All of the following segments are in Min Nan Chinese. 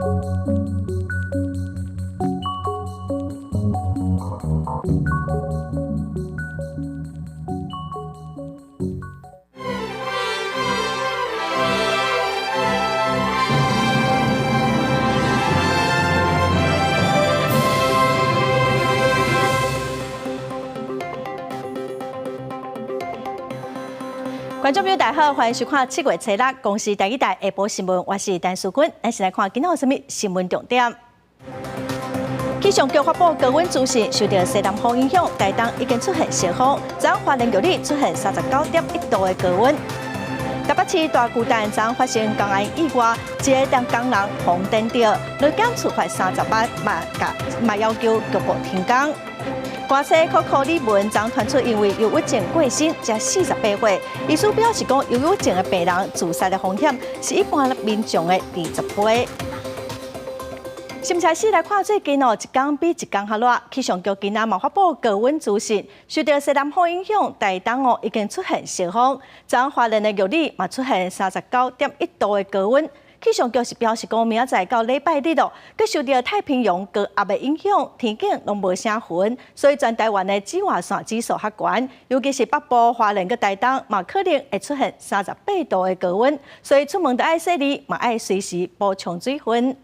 觀眾朋友大家好，歡迎收看七月初六公視台語台下晡新聞，我是陳淑君。咱先來看今仔有啥物新聞重點。氣象局發布高溫資訊，受著西南風影響，台東已經出現熱風，昨花蓮玉里出現39.1度的高溫。台北市大巨蛋昨發生工安意外，一个工人予電著，勞檢處罰30萬，嘛共嘛要求局部停工。歌星可可李玟昨傳出因為憂鬱症過身，才48歲。醫師表示講，憂鬱症的病人自殺的風險是一般民眾的20倍。新聞開始來看，最近哦，一工比一工較熱。氣象局今仔嘛發布高溫資訊，受著西南風影響，台東哦已經出現熱風，昨花蓮的玉里嘛出現39.1度的高溫。氣象局是表示講，明仔載到禮拜日哦，閣受著太平洋高壓的影響，天頂攏無啥雲，所以全台灣的紫外線指數較懸，尤其是北部、花蓮佮台東，嘛可能會出現38度的高溫，所以出門著愛細膩，嘛愛隨時補充水分。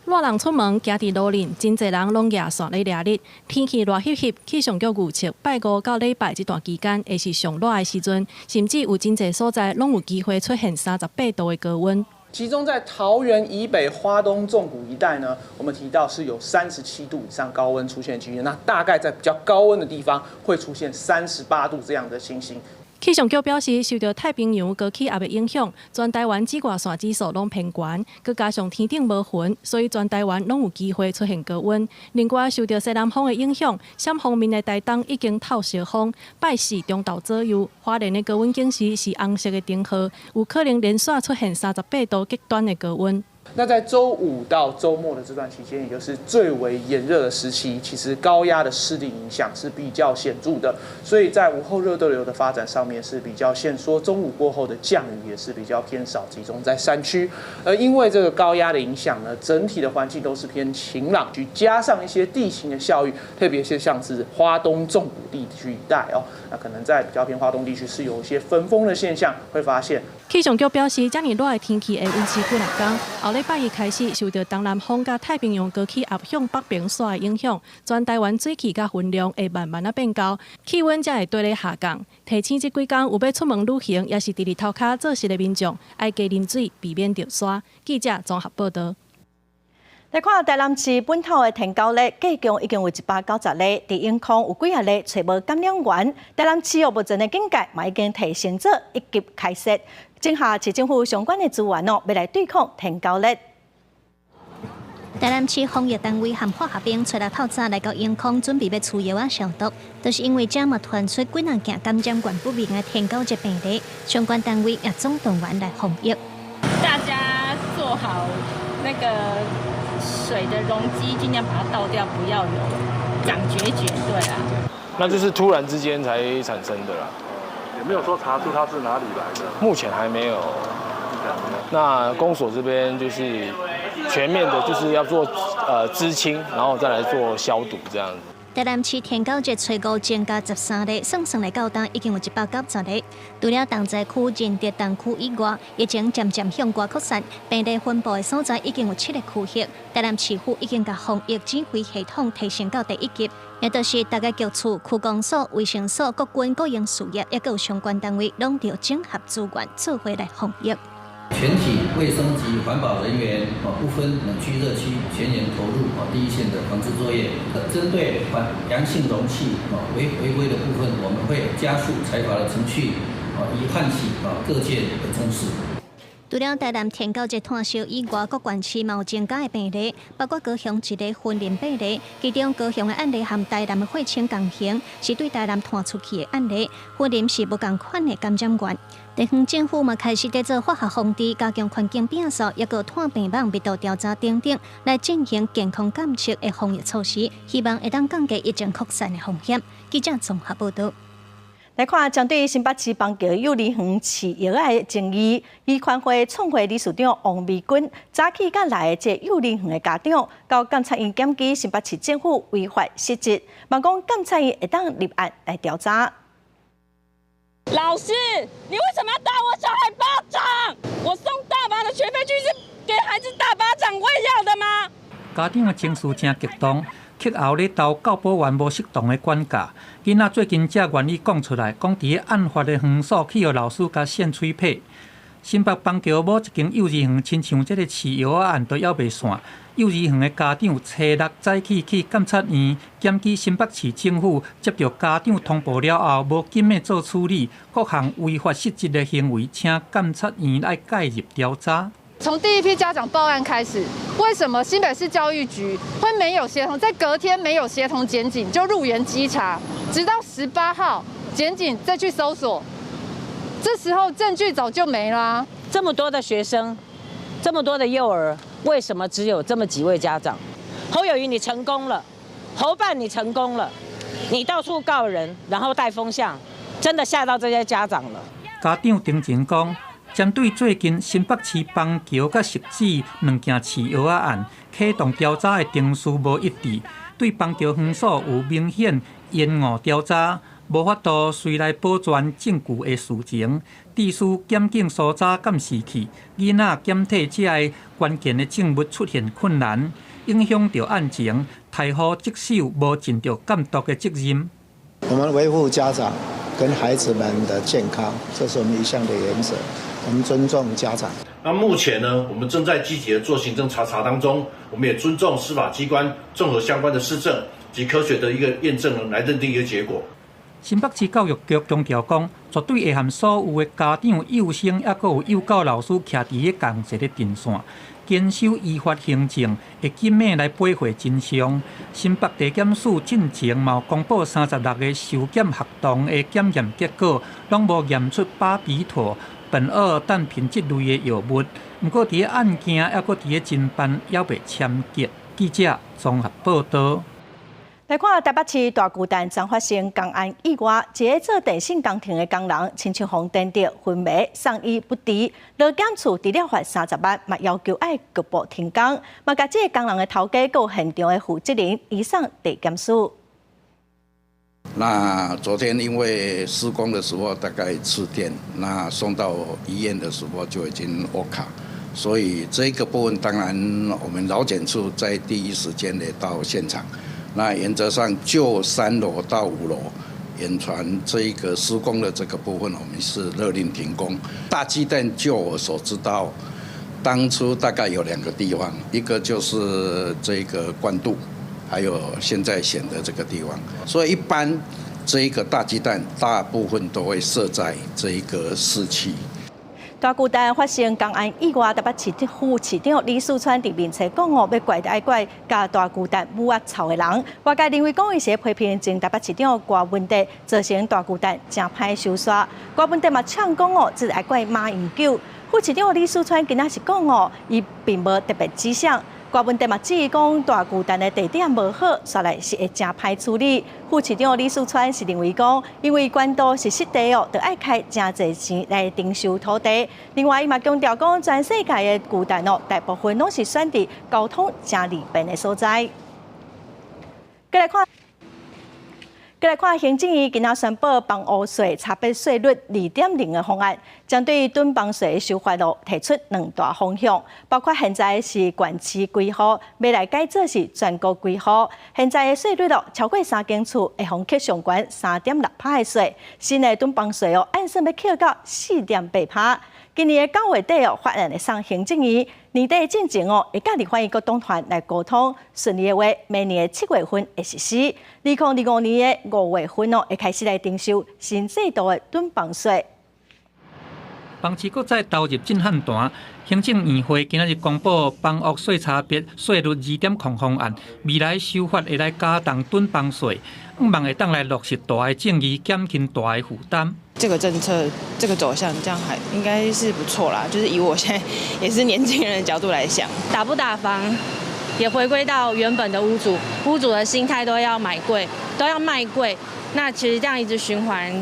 熱人出門行佇路頂，真濟人攏舉傘咧掠日。天氣熱翕翕，氣象局預測拜五到禮拜這段期間會是上熱的時陣，甚至有真濟所在攏有機會出現三十八度的高溫。其中在桃園以北、花東縱谷一帶呢，我們提到是有37度以上高溫出現的幾率，那大概在比較高溫的地方會出現38度這樣的情形。氣象局表示，受著太平洋高氣壓的影響，全台灣紫外線指數攏偏懸，閣加上天頂無雲，所以全台灣攏有機會出現高溫。另外，受著西南風的影響，閃鋒面的台東已經透熱風，拜四中晝左右，花蓮的高溫警示是紅色的燈號，有可能連續出現三十八度極端的高溫。那在週五到週末的這段期間，也就是最為炎熱的時期，其實高壓的勢力影響是比較顯著的，所以在午後熱對流的發展上面是比較限縮，中午過後的降雨也是比較偏少，集中在山區。而因為這個高壓的影響呢，整體的環境都是偏晴朗，加上一些地形的效應，特別是像是花東縱谷地區一帶哦，那可能在比較偏花東地區是有一些焚風的現象會發現。氣象局表示，遮爾熱的天氣會維持幾若工。後禮拜一開始，受著東南風佮太平洋高氣壓向北邊徙的影響，全台灣水汽佮雲量會慢慢仔變厚，氣溫才會綴咧下降。提醒這幾工有欲出門旅行，抑是佇日頭跤做事的民眾，愛加啉水，避免著沙。記者綜合報導。來看台南市本土的天狗咧，計共已經有190例，佇永康有幾仔例揣無感染源。台南市哦，目前的警戒嘛已經提升做一級開設，整合市政府相關的資源哦，欲來對抗天狗癘。台南市防疫單位和化學兵初六透早來到永康，準備欲除藥仔消毒，就是因為遮嘛傳出幾若件感染源不明的天狗癘病例，相關單位也總動員來防疫。大家做好那個水的容積，盡量把它倒掉，不要有長孑孓，對啊。那就是突然之間才產生的啦。有沒有說查出它是哪裡來的？目前還沒有。那公所這邊就是全面的，就是要做孳清，然後再來做消毒這樣子。台南市天狗癘初五增加13例，算算來到今已經有190例。除了重災區仁德東區以外，疫情漸漸向外擴散，病例分布的所在已經有七個區域。台南市府已經共防疫指揮系統提升到第一級，也就是逐个局處、區公所、衛生所、國軍、國營事業，抑閣有相關單位，攏著整合資源，做伙來防疫。全體衛生及環保人員不分冷區熱區，全員投入第一線的防治作業。針對陽性容器違規的部分，我們會加速裁罰的程序，以喚起各界的重視。除了台南天狗癘炭燒以外，各縣市嘛有增加的病例，包括高雄一個雲林八例，其中高雄的案例和台南的血清仝型，是對台南傳出去的案例。雲林是無仝款的感染源。地方政府嘛開始佇做化學防治，加強環境摒掃，抑閣炭病網密度調查等等，來進行健康監測的防疫措施，希望會當降低疫情擴散的風險。記者綜合報導。來看針對新北市邦橋幼兒園飼藥的爭議，醫權會創會理事長王美君早起佮來的這幼兒園的家長，到監察院檢舉新北市政府違法失職，望講監察院會當立案來調查。老師，你為什麼要打我小孩巴掌？我送大把的學費去是給孩子打巴掌餵藥的嗎？家長的情緒誠激動。斥候咧投教保員無適當的管教，囡仔最近才願意講出來，講佇咧案發的園所去予老師共扇喙䫌。新北邦橋某一間幼兒園，親像這个飼藥案都猶未散。幼兒園的家長初六早起去監察院檢舉新北市政府，接著家長通報了後，無緊欲做處理，各項違法失職的行為，請監察院來介入調查。從第一批家長報案開始，為什麼新北市教育局會沒有協同，在隔天沒有協同檢警就入園稽查，直到18號檢警再去搜索，這時候證據早就沒啦。這麼多的學生，這麼多的幼兒，為什麼只有這麼幾位家長？侯友宜你成功了，侯辦你成功了，你到處告人，然後帶風向，真的嚇到這些家長了。家長丁前講。針對最近新北市邦橋佮汐止兩件飼藥仔案，啟動調查的程序無一致，對邦橋園所有明顯延誤調查，無法度隨來保全證據的事情，致使檢警搜查監視器、囡仔檢體這个關鍵的證物出現困難，影響著案情，怠忽職守，無盡著監督的責任。我們維護家長跟孩子們的健康，這是我們一向的原則。我們尊重家長。那目前呢，我們正在積極的做行政查查當中，我們也尊重司法機關綜合相關的事證及科學的一個驗證呢，來認定一個結果。新北市教育局強調講，絕對會和所有的家長、幼生，抑閣有幼教老師徛佇咧仝一个陣線，堅守依法行政，會緊密來背回真相。新北地檢署進前嘛有公布36個受檢學童的檢驗結果，攏無驗出巴比妥、苯二氮平這類的藥物。毋過佇咧案件抑閣佇咧偵辦，猶未簽結。記者綜合報導。來看台北市大巨蛋昨發生工安意外，一个做電信工程的工人，親像予電著昏迷送醫不治，勞檢處除了罰30萬，嘛要求愛局部停工，嘛共這个工人的頭家佮現場的負責人移送地檢署。那昨天因為施工的時候大概觸電，那送到醫院的時候就已經烏卡，所以這個部分當然我們勞檢處在第一時間的到現場。那原則上就3樓到5樓，遠傳這一個施工的這個部分，我們是勒令停工。大巨蛋就我所知道，當初大概有兩個地方，一個就是這個關渡，還有現在選的這個地方。所以一般這一個大巨蛋大部分都會設在這一個市區。大巨蛋發生工安意外，台北市副市長李四川佇面冊講哦，欲怪就愛怪共大巨蛋母仔臭的人。外界認為講伊是批評前台北市長柯文哲，造成大巨蛋誠歹收煞。柯文哲嘛嗆講哦，這愛怪馬英九。副市長李四川今仔是講哦，伊並無特別指向。柯文哲嘛質疑講大巨蛋的地點無好，煞來是會誠歹處理。副市長李四川是認為講，因為關渡是失地哦，就愛開誠濟錢來徵收土地。另外，伊嘛強調講，全世界的巨蛋哦，大部分攏是選佇交通誠利便的所在。過來看，行政院今仔宣布房屋稅差別稅率2.0的方案，針對囤房稅的修法路提出兩大方向，包括現在是縣市歸戶，未來改做是全國歸戶。現在的稅率咯，超過三間厝會予扣上懸3.6%的稅，新的囤房稅哦，按算欲扣到4.8%。今年的9月底哦，法案會送行政院，年底進前哦，會佮立法院閣黨團來溝通，順利的話，明年的7月份會實施。2025年的5月份哦，會開始來徵收新制度的囤房稅。房市閣再投入震撼彈，行政院會今仔日公布房屋稅差別稅率2.0方案，未來修法會來加重囤房稅，向望會當來落實大的正義，減輕大的負擔。這個政策，這個走向，這樣還應該是不錯啦。就是以我現在也是年輕人的角度來想，打不打房，也回歸到原本的屋主，屋主的心態都要買貴，都要賣貴。那其實這樣一直循環，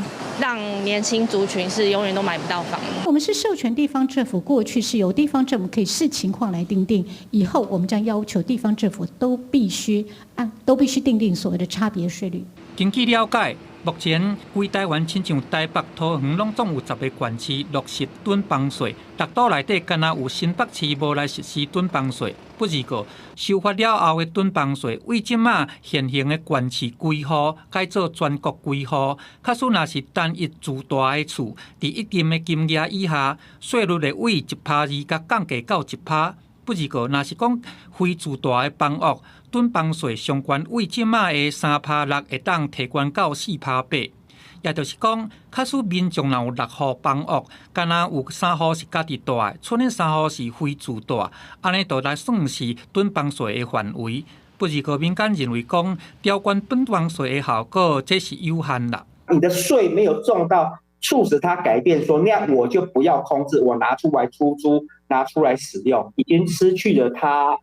讓年輕族群是永遠都買不到房。我們是授權地方政府，過去是由地方政府可以視情況來訂定，以後我們將要求地方政府都必須按都必須訂定所謂的差別稅率。根據了解，目前規台灣親像台北、桃園，攏總有10個縣市落實躉房稅，六都內底敢若有新北市無來實施躉房稅。不過，修法了後的躉房稅，對這馬現行的縣市歸戶改做全國歸戶。假使若是單一住大的厝，佇一定的金額以下，稅率會對1.2%共降低到1%。不過，若是講非住大的房屋，躉房稅上懸對這馬的3.6%會當提懸到4.8%。也就是講，假使民眾若有六戶房屋，敢若有三戶是家己蹛的，賰的三戶是非自蹛，按呢就來算是躉房稅的範圍。不過，民間認為講，調懸躉房稅的效果，這是有限啦。你的稅沒有重到促使他改變，說那我就不要空置，我拿出來出租，拿出來使用，已經失去了他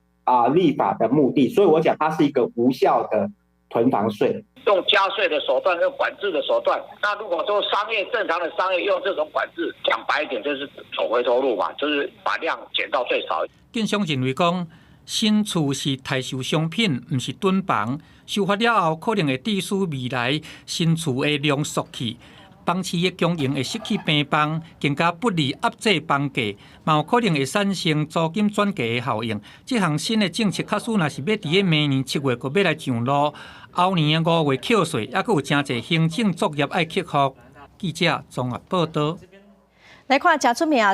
立法的目的，所以我講它是一個無效的囤房稅。用加稅的手段，用管制的手段。那如果說商業正常的商業用這種管制，講白一點就是走回頭路嘛，就是把量減到最少。建商認為講，新厝是待售商品，毋是躉房。修法了後，可能會致使未來新厝的量縮去，房市的供應會失去平衡，更加不利壓制房價，嘛有可能會產生租金轉嫁的效應。這項新的政策，假使若是欲佇咧明年7月閣欲來上路，後年的5月扣稅，猶閣有誠濟行政作業愛克服。記者綜合報導。來看誠出名。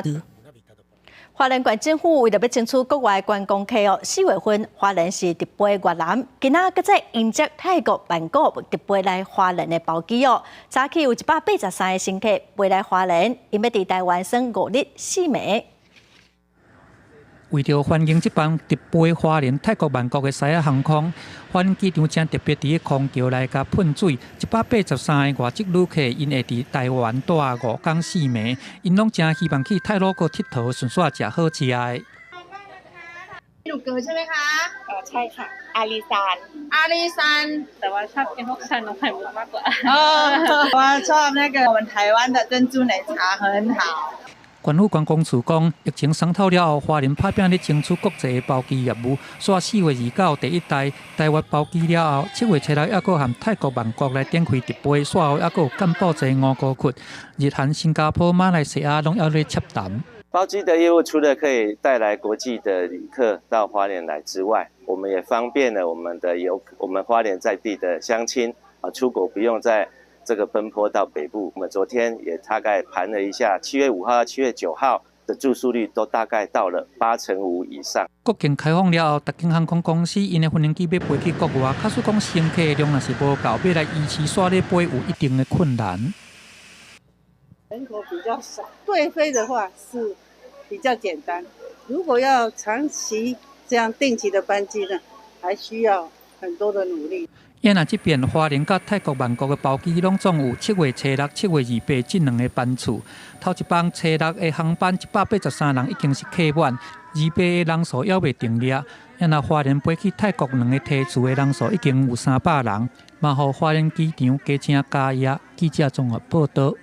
花蓮縣政府為著欲爭取國外觀光客哦，4月份花蓮是直飛越南，今仔閣再迎接泰國曼谷直飛來花蓮的包機哦。早起有183個乘客飛來花蓮，𪜶欲佇台灣耍5日4暝。為著歡迎這班直飛花蓮泰國曼谷的獅仔航空，花蓮機場誠特別佇咧空橋來共噴水。183個外籍旅客，𪜶會佇台灣蹛5工4暝，𪜶攏誠希望去太魯閣𨑨迌，順紲食好食的。 หนูเกิดใช่ไหมคะ ใช่ค่ะอาลีซาน 阿里山 แต่ว่าชอบกินพวกชานมไข่มุกมากกว่า 哦，我ชอบ那個我們台灣的珍珠奶茶很好。縣府觀光處講，疫情鬆透了後，花蓮拍拚咧爭取國際的包機業務。煞4月29第一台台越包機了後，7月初六猶閣和泰國曼谷來展開直飛，煞後猶閣有柬埔寨、吳哥窟、日韓、新加坡、馬來西亞攏猶咧洽談。包機的業務除了可以帶來國際的旅客到花蓮來之外，我們也方便了我們的遊我們花蓮在地的鄉親啊，出國不用再這個奔波到北部。我們昨天也大概盤了一下，7月5號到7月9號的住宿率都大概到了85%以上。國境開放了後，逐間航空公司𪜶的飛行機欲飛去國外，假使講乘客量若是無夠，欲來維持煞咧飛有一定的困難。人口比較少，對飛的話是比較簡單。如果要長期這樣定期的班機呢，還需要很多的努力。啊若這邊花蓮佮泰國曼谷的包機，攏總有7月初6、7月28這兩个班次。頭一班初六的航班183人已經是客滿，28的人數猶未定列。啊若花蓮飛去泰國兩个梯次的人數已經有300人，嘛予花蓮機場加請加壓。記者綜合報導。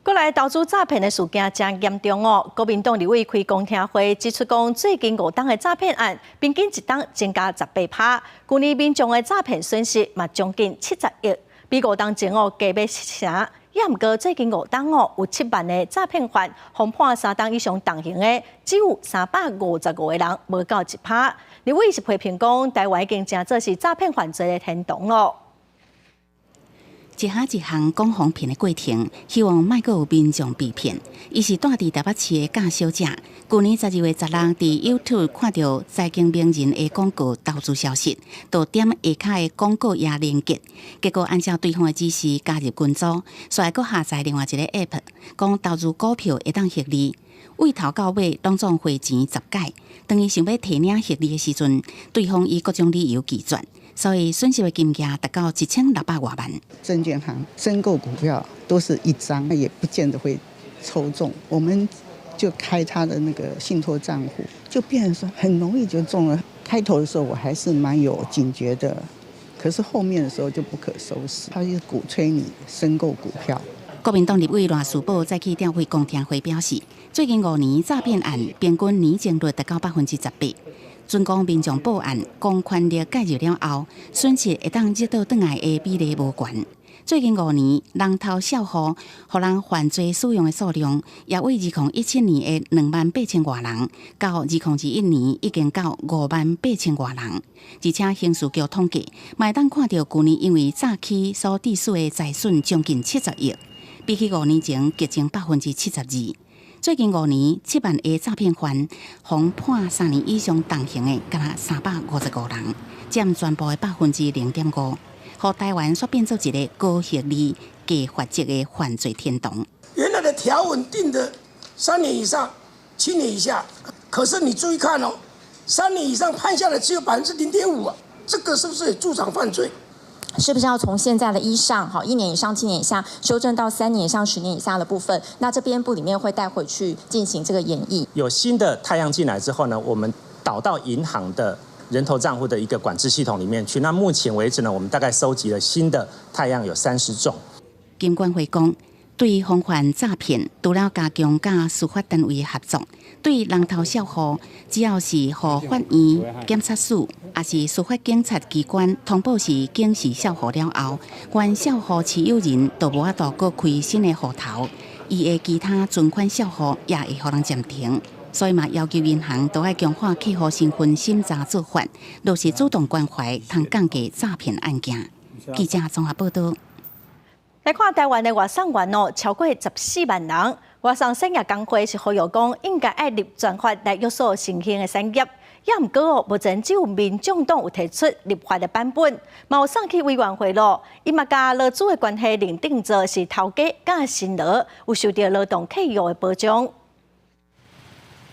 過來投資詐騙的事件誠嚴重哦。國民黨立委開公聽會指出，講最近5冬的詐騙案，平均一冬增加18%。舊年民眾的詐騙損失嘛將近70億，比5冬前哦加欲7成。也毋過最近5冬哦有7萬个詐騙犯，予判3冬以上重刑的，只有355個人，無夠1%。立委是批評講，台灣已經成做是詐騙犯罪的天堂囉。一下一項講防騙的過程，希望莫閣有民眾被騙。伊是蹛佇台北市的駕小姐，舊年12月16佇 YouTube 看著財經名人的廣告投資消息，就點下跤的廣告頁連結，結果按照對方的指示加入群組，煞閣下載另外一個 App，講投資股票會當獲利，對頭到尾攏總匯錢十擺。當伊想欲提領獲利的時陣，對方以各種理由拒絕。所以損失的金額達到1600外萬。證券行申購股票都是一張，也不見得會抽中。我們就開他的那個信託賬戶，就變成說很容易就中了。開頭的時候我還是蠻有警覺的，可是後面的時候就不可收拾。他就鼓吹你申購股票。國民黨立委賴士葆早起召開公聽會表示，最近5年詐騙案平均年增率達到18%。準講民眾報案，公權力介入了後，損失會當折倒轉來的比例無懸。最近五年，人頭帳戶予人犯罪使用的數量，也為2017年的2萬8千外人，到2021年已經到5萬8千外人。而且刑事局統計，嘛會當看著舊年因為詐欺所致損的財損將近70億，比起5年前激增72%。最近五年，7萬個詐騙犯，予判3年以上重刑的，敢若355人，佔全部的0.5%，予台灣煞變做一个高獲利、低罰則的犯罪天堂。原來的條文定的3年以上7年以下，可是你注意看哦，三年以上判下來只有0.5%啊，這個是不是也助長犯罪？是不是要從現在的一上，好1年以上7年以下，修正到3年以上10年以下的部分？那這編部裡面會帶回去進行這個研議。有新的態樣進來之後呢，我們導到銀行的人頭賬戶的一個管制系統裡面去。那目前為止呢，我們大概收集了新的態樣有30種。金管會講，對防範詐騙，除了加強佮司法單位合作，對人頭帳戶，只要是予法院、檢察署，抑是司法警察機關通報是警示帳戶了後，原帳戶持有人就無法度閣開新的戶頭，伊的其他存款帳戶也會予人暫停。所以嘛，要求銀行都愛強化客戶身份審查做法，落實主動關懷，通降低詐騙案件。記者綜合報道。來看台灣的外送員哦，超過14萬人。外送產業工會是呼籲講，應該愛立專法來約束新興的產業。也毋過哦，目前只有民眾黨有提出立法的版本，嘛有送去委員會咯。伊嘛共勞資的關係認定做是頭家佮辛勞，有受著勞動契約的保障。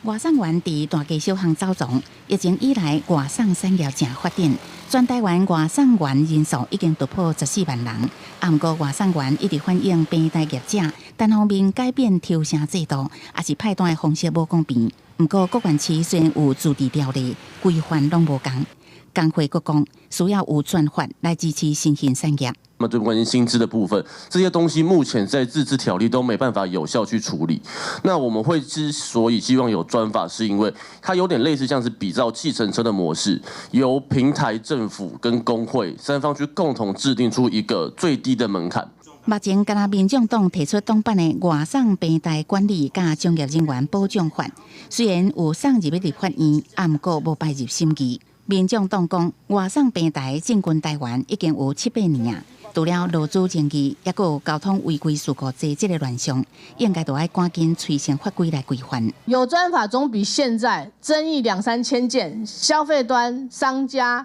外送員佇大街小巷走傱，疫情以來外送產業誠發展，全台灣外送員人數已經突破14萬人。啊，毋過外送員一直反映平台業者單方面改變抽成制度，抑是派單的方式無公平。毋過各縣市雖然有自治條例規範，攏無仝。工會閣講需要有專法來支持新興產業。那麼最關心薪資的部分，這些東西目前在自治條例都沒辦法有效去處理。那我們會之所以希望有專法，是因為它有點類似像是比照計程車的模式，由平台、政府跟工會三方去共同制定出一個最低的門檻。目前，敢若民眾黨提出黨版的外送平台管理佮從業人員保障法，雖然有送入去立法院，啊，毋過無排入審議。民眾黨講，外送平台進軍台灣已經有七八年啊，除了勞資爭議，抑閣有交通違規事故濟這个亂象，應該都愛趕緊催成法規來規範。有專法總比現在爭議兩三千件，消費端、商家、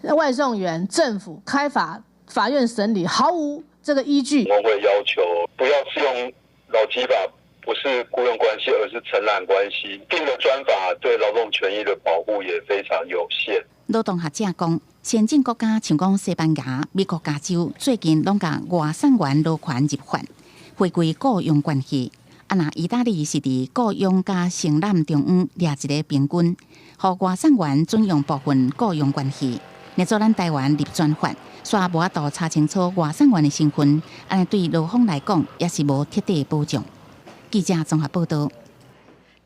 外送員、政府開法法院審理，毫無這個依據。我會要求不要適用勞基法，不是僱傭關係，而是承攬關係。定的專法對勞動權益的保護也非常有限。勞動學者講，先進國家像講西班牙、美國加州，最近攏共外送員勞權入法，回歸僱傭關係。啊，若意大利是佇僱傭佮承攬中間掠一个平均，予外送員準用部分僱傭關係。若做咱台灣立專法，煞無法度查清楚外送員的身份，按呢對勞方來講也是無徹底的保障。記者綜合報道。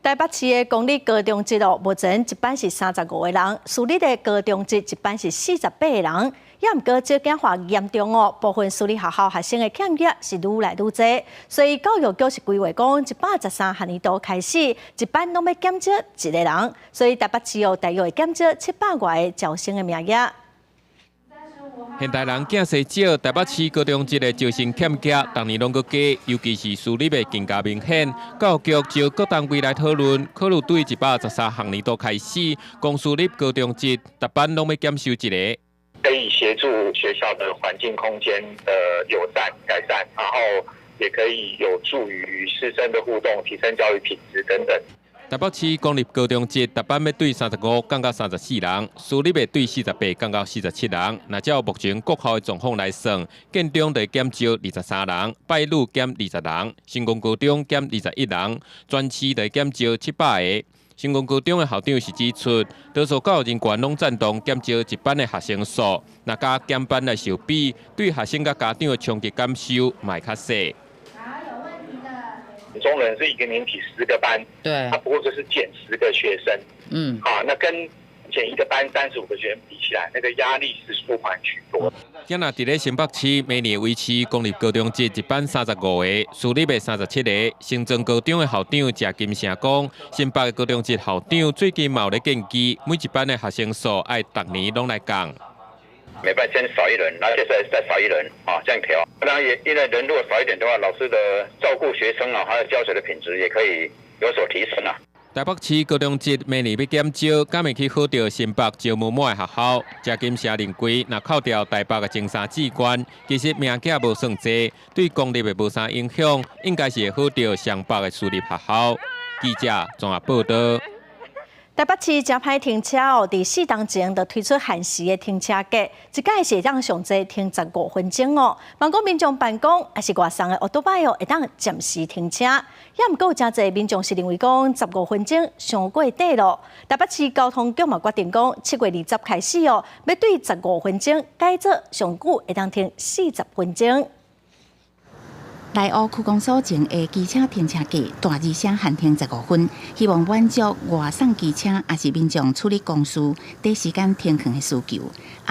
台北市的公立高中職哦，目前一班是35個人，私立的高中職一班是48個人。也毋過少子化嚴重哦，部分私立學校學生的欠額是愈來愈濟，所以教育局是規劃講，113學年度開始，一班攏欲減少一個人，所以台北市哦，大約會減少700外個招生的名額。現代人囝勢少，台北市高中職的招生欠額，逐年攏閣加，尤其是私立的更加明顯。教育局召各單位來討論，考慮對113學年度開始，公私立高中職逐班攏欲減收一个。可以協助學校的環境空間的友善改善，然後也可以有助於師生的互動，提升教育品質等等。台北市公立高中職逐班欲對35降到34人，私立的對48降到47人。若照目前國校的狀況來算，建中就減招23人，百魯減20人，成功高中減21人，全市就減招700個。成功高中的校長是指出，多數教育人員攏贊同減少一班的學生數，若佮減班來相比，對學生佮家長的衝擊感受嘛會較細。中人是一個年級10個班，他不過就是減10個學生，啊，那跟減一個班35個學生比起來，那個壓力是舒緩許多。今若佇咧新北市，每年維持公立高中職一班35個，私立的37個。新莊高中的校長謝金城講，新北的高中職校長最近嘛有咧建議，每一班的學生數愛逐年攏來降。每班先少一人，然後接下來再少一人，啊，這樣調。當然也因為人如果少一點的話，老師的照顧學生啊，還有教學的品質也可以有所提升啊。台北市高中職明年欲減招，敢會去好著新北招無滿的學校？謝金城認為，若扣掉台北的前三志願，其實名額無算濟，對公立的無啥影響，應該是會好著雙北的私立學校。記者綜合報道。台北市誠歹停車哦，佇四冬前就推出限時的停車格，一擺是會當上濟停15分鐘哦。萬講民眾辦公，抑是外送的歐多擺哦，會當暫時停車。也毋過有誠濟民眾是認為講十五分鐘傷過短咯。台北市交通局嘛決定講，7月20開始哦，欲對十五分鐘改做上久會當停40分鐘。內湖區公所前的機車停車格，大而聲限停十五分，希望滿足外送機車抑是民眾處理公事短時間停放的需求。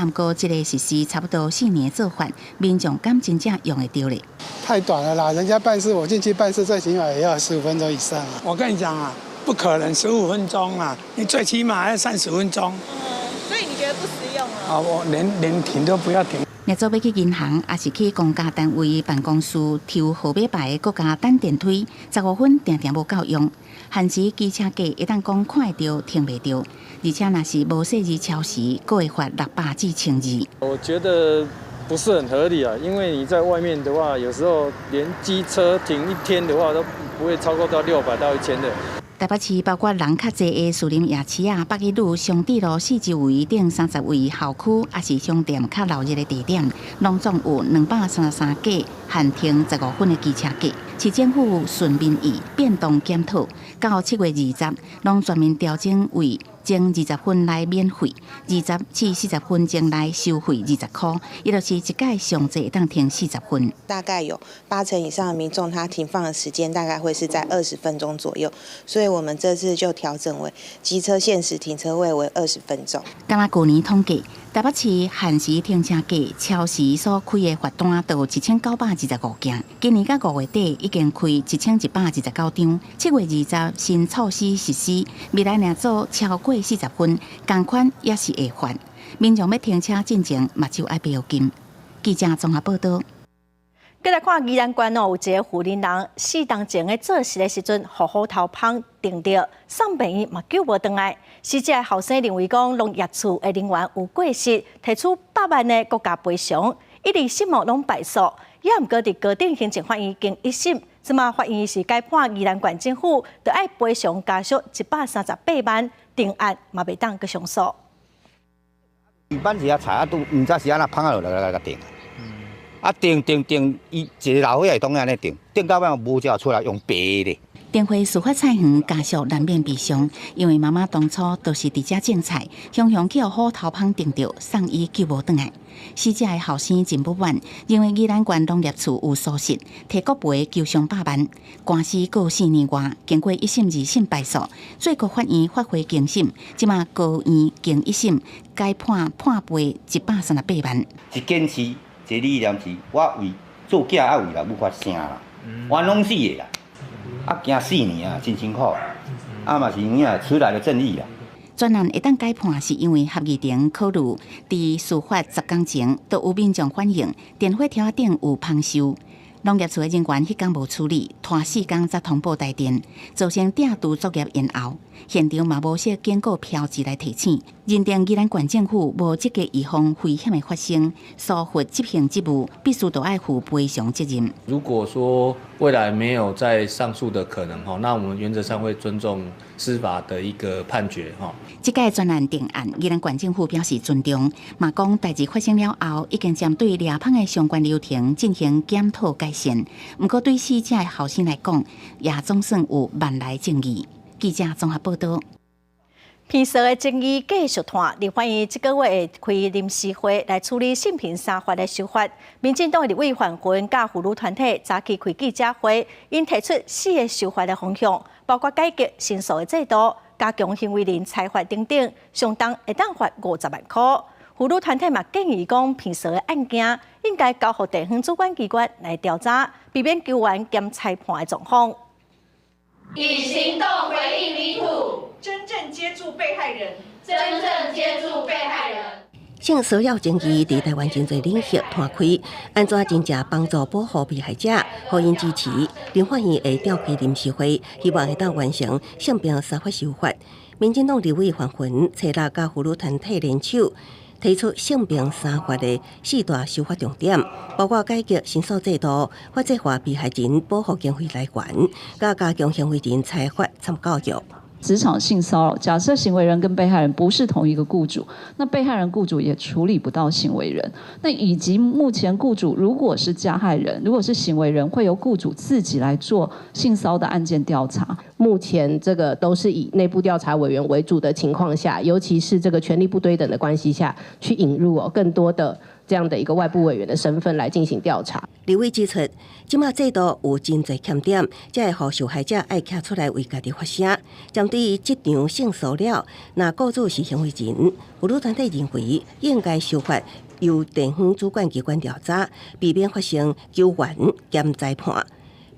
毋過，這個實施差不多4年的做法，民眾敢真正用會著咧？太短了啦！人家辦事，我進去辦事，最起碼也要十五分鐘以上啊。我跟你講啊，不可能十五分鐘啊，你最起碼要30分鐘。所以你覺得不實用啊？啊，我連停都不要停。若做欲去銀行，抑是去公家單位辦公室抽號碼牌的閣加等電梯，十五分定定無夠用。限時機車格會當講看會著停袂著，而且若是無細膩超時，閣會罰600至1200。我覺得不是很合理啊，因為你在外面的話，有時候連機車停一天的話，都不會超過到600到1000的。台北市包括人較濟的士林夜市啊、北一女、松智路四周圍頂30位校區，抑是商店較鬧熱的地點，攏總有233個限停十五分的機車格。市政府順民意變動檢討，到7月20，攏全面調整為前20分來免費，20至40分鐘來收費20箍，也就是一擺上濟會當停四十分。大概有八成以上的民眾，他停放的時間大概會是在20分鐘左右，所以我們這次就調整為機車限時停車位為20分鐘。敢若舊年統計，台北市限時停車格超時所開的罰單就有1925件，今年到5月底已經開1129張。7月20新措施實施，未來若做超過四十分，仝款也是會罰。民眾欲停車進前，目睭愛閉緊。記者綜合報道。閣來看宜蘭縣哦，有一個婦人人四冬前咧做事的時陣，予斧頭蜂叮著，送病院嘛救無轉來。死者的後生認為講農業處的人員有過失，提出百萬的國家賠償，一直失望攏敗訴。也毋過佇高等行政法院經一審，這馬法院是改判宜蘭縣政府著愛賠償家屬138萬，定案嘛袂當閣上訴。一般是啊，柴啊拄，毋知是按怎蜂仔落來來共叮。啊，叮叮叮，伊一个老歲仔會當按呢叮，叮到尾無才出來用白的。電話事發菜園家屬難免悲傷，因為媽媽當初都是佇遮種菜，雄雄去予斧頭蜂叮著，送醫救無轉來。死者的後生真不滿，認為宜蘭縣農業處有疏失，提國賠求償百萬。官司過4年外，經過一審、二審敗訴，最高法院發回重審，這馬高院經一審改判判賠138萬。一堅持，一個理念是，我為做囝愛為老母發聲啦，冤枉死的啦，啊，行四年啊，真辛苦，啊嘛是有影遲來的正義啦。專案會當改判，是因為合議庭考慮佇事發10工前都有民眾反映，電火柱仔頂有蜂鏽。農業處的人員彼工無處理，拖4工才通報台電，造成拆除作業延後。現場嘛無設警告標誌來提醒，認定宜蘭縣政府無積極預防危險的發生，疏忽執行職務，必須都愛負賠償責任。如果說未來沒有再上訴的可能，那我們原則上會尊重司法的一個判決。這屆專案定案，宜蘭縣政府表示尊重，嘛講代誌發生了後，已經針對掠蜂的相關流程進行檢討改善。毋過對死者的後生來講，也總算有萬來正義。記者綜合報道。貧嫂的爭議繼續拖，立法院這個月會開臨時會來處理性平三法的修法。民進黨的立委范雲佮婦女團體早起開記者會，𪜶提出四个修法的方向，包括改革申訴的制度、加強行為人裁罰等等，上重會當罰50萬箍。婦女團體嘛建議講，貧嫂的案件應該交予地方主管機關來調查，避免球員兼裁判的狀況。以行動回應 Me Too，真正接觸被害人，真正接觸被害人。性騷擾爭議佇台灣真濟領域攤開，按怎真正幫助保護被害者，予𪜶支持。立法院會召開臨時會，希望會當完成性平三法修法。民進黨立委范雲、初六佮婦女團體聯手，提出性平三法的四大修法重點，包括改革申訴制度、法制化被害人保護經費來源，佮加強行為人裁罰參教育。職場性騷擾，假設行為人跟被害人不是同一個僱主，那被害人僱主也處理不到行為人。那以及目前僱主如果是加害人，如果是行為人，會由僱主自己來做性騷的案件調查。目前這個都是以內部調查委員為主的情況下，尤其是這個權力不對等的關係下去引入哦更多的這樣的一個外部委員的身份來進行調查。立委指出，這馬制度有真濟欠點，才會予受害者愛徛出來為家己發聲。針對職場性騷擾，若僱主是行為人，婦女團體認為應該修法，由地方主管機關調查，避免發生球員兼裁判。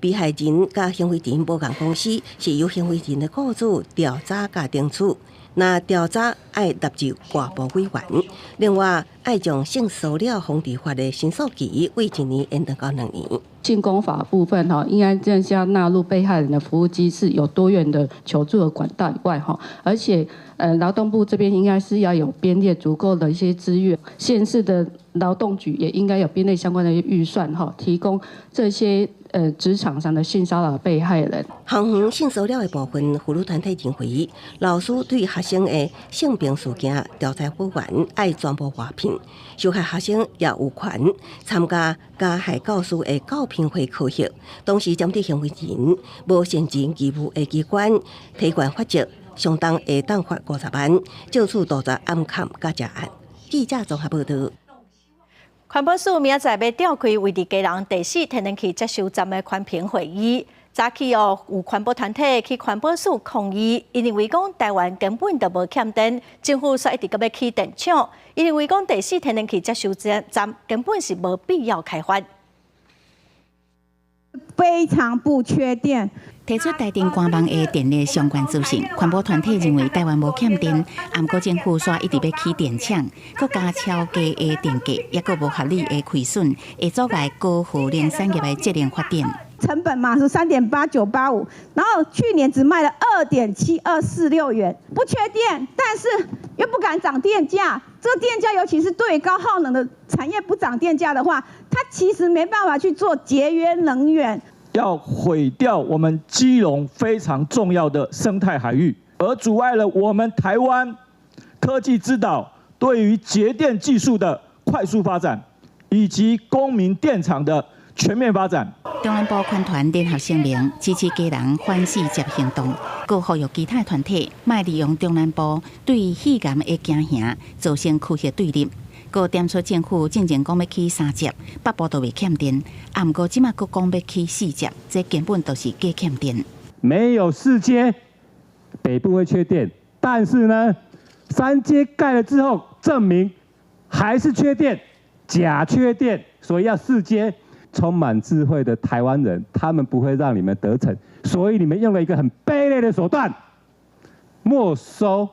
被害人佮行為人無仝公司，是由行為人的僱主調查佮懲處。若調查愛納入外部委員，另外愛將性騷擾防治法的申訴期為一年延長到2年。性工法部分哈，應該這樣納入被害人的服務機制，有多元的求助的管道以外哈，而且勞動部這邊應該是要有編列足夠的一些資源，縣市的勞動局也應該有編列相關的預算哈，提供這些職場上的性騷擾被害人。校園性騷擾的部分，婦女團體認為，老師對學生的性平事件調查委員愛全部外聘，受害學生也有權參加加害教師的教評會考核。同時，針對行為人無善盡義務的機關提懸罰則，上重會當罰50萬，照處杜絕暗崁佮食案。記者綜合報導。環保署明仔載欲召開位佇基隆第四天然氣接收站的環評會議，早起哦有環保團體去環保署抗議，𪜶認為講台灣根本就無欠電，政府煞一直閣欲起電廠，𪜶認為講第四天然氣接收站根本是無必要開發。非常不缺電。提出台電官網的電力相關資訊，環保團體認為台灣無欠電，毋過政府煞一直欲起電廠，閣加超低的電價，抑閣無合理的虧損，會阻礙高耗能產業的節能發展。成本嘛是3.8985，然後去年只賣了2.7246元，不缺電，但是又不敢漲電價。這個電價，尤其是對高耗能的產業不漲電價的話，它其實沒辦法去做節約能源。要毀掉我們基隆非常重要的生態海域，而阻礙了我們台灣科技之島對於節電技術的快速發展，以及公民電廠的全面發展。中南部環團聯合聲明支持基隆反四接行動，閣呼籲其他團體莫利用中南部對肺癌的驚嚇，造成區域對立。閣點出政府進前講欲起三接，北部都袂欠電，啊，毋過這馬閣講欲起四接，這根本就是假欠電。沒有四接，北部會缺電，但是呢，三接蓋了之後，證明還是缺電，假缺電，所以要四接。充滿智慧的台灣人，他們不會讓你們得逞，所以你們用了一個很卑劣的手段，沒收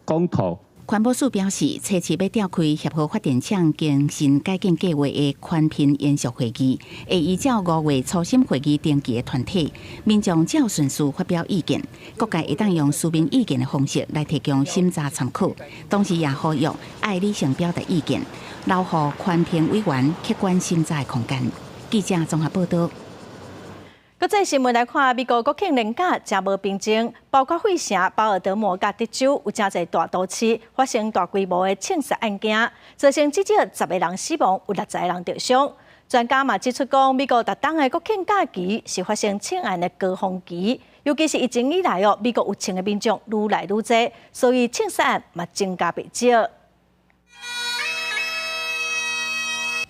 公投。環保署表示，初七欲召開協和發電廠更新改建計劃的環評研述會議，會依照5月初審會議登記的團體民眾照順序發表意見，各界會當用書面意見的方式來提供審查參考。同時也呼籲愛理性表達意見，留予環評委員客觀審查的空間。記者綜合報導。國際新聞來看，美國國慶連假誠無平靜，包括費城、巴爾的摩佮德州有誠濟大都市發生大規模的槍殺案件，造成至少10個人死亡，有60個人著傷。專家嘛指出講，美國逐冬的國慶假期是發生槍案的高峰期，尤其是疫情以來哦，美國有槍的民眾愈來愈濟，所以槍殺案嘛增加袂少。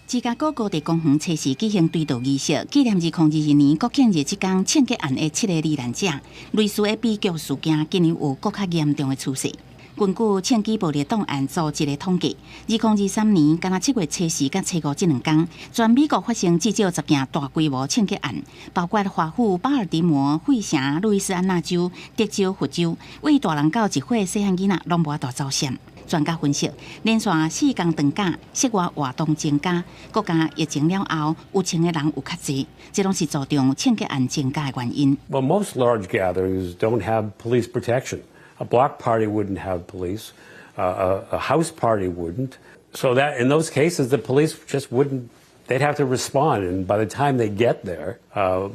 芝加哥高地公園初四舉行追悼儀式，紀念2022年國慶日這天槍擊案的七个罹難者。類似的悲劇事件近年有閣較嚴重的趨勢。根據槍支暴力檔案組織的統計，2023年干焦7月初四佮初五這兩天，全美國發生至少10件大規模槍擊案，包括華府、巴爾的摩、費城、路易斯安那州、德州、佛州，對大人到一歲細漢囡仔攏無法度走險。專家分析，連續4天長假，室外活動增加，閣加疫情了後，有槍的人有較濟，這攏是造成槍擊案增加的原因。 Well, most large gatherings don't have police protection. A block party wouldn't have police. A house party wouldn't. So that in those cases, the police just wouldn't. They'd have to respond, and by the time they get there,